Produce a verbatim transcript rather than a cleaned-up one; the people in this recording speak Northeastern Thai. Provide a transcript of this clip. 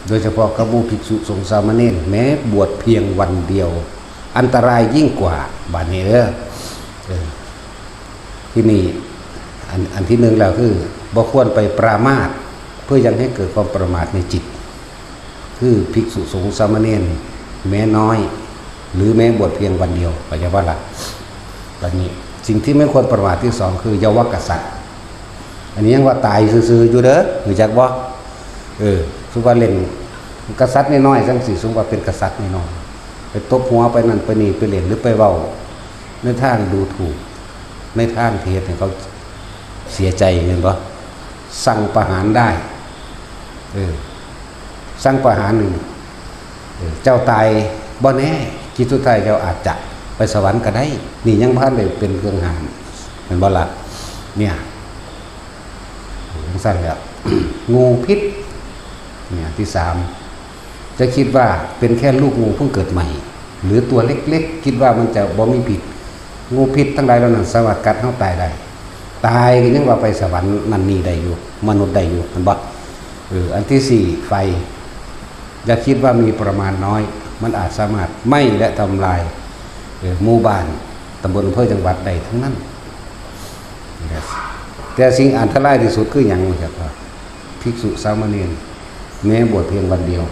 โดยเฉพาะกับหมู่ภิกษุสงฆ์สามเณร แม้บวชเพียงวันเดียว อันตรายยิ่งกว่า บาดนี้เด้อ เออ ที่นี่ อัน อันที่หนึ่งแล้วคือ บ่ควรไปปรามาส เพื่อยังให้เกิดความประมาทในจิต คือภิกษุสงฆ์สามเณร แม้น้อย หรือแม้บวชเพียงวันเดียว เข้าใจบ่ล่ะ บัดนี้ สิ่งที่ไม่ควรประมาทที่สองคือ เยาวกษัตริย์ อันนี้ยังว่าตายซื่อๆอยู่เด้อ รู้จักบ่ เออ สมมุติว่าเล่นกษัตริย์น้อยๆจังซี่ สมมุติว่าเป็นกษัตริย์น้อยๆ ไปตบหัว ไปนั่นไปนี่ ไปเล่นหรือไปเว้าในทางดูถูก ในทางที่เฮ็ดให้เขาเสียใจ แม่นบ่ สั่งประหารได้ เออ สั่งประหารนี่ เออ เจ้าตายบ่แน่ จิตสุดท้ายเจ้าอาจจะไปสวรรค์ก็ได้ นี่ยังบ่ทันได้เป็นเครื่องห้าม แม่นบ่ล่ะ เนี่ย จังซั่นแหละ งูพิษ เนี่ย ที่สาม จะคิดว่าเป็นแค่ลูกงูเพิ่งเกิดใหม่ หรือตัวเล็กๆ คิดว่ามันจะบ่มีพิษ งูพิษทั้งหลายเหล่านั้นสามารถกัดเฮาตายได้ ตายก็ยังว่าไปสวรรค์นั่นนี่ได้อยู่ มนุษย์ได้อยู่ แม่นบ่ เออ อันที่สี่ ไฟ อย่าคิดว่ามีประมาณน้อย มันอาจสามารถไหม้และทำลาย เออ หมู่บ้าน ตำบล อำเภอ จังหวัดได้ทั้งนั้น แต่สิ่งอันตรายที่สุดคือหยัง รู้จักบ่ ภิกษุสามเณร แม้บวชเพียงวันเดียว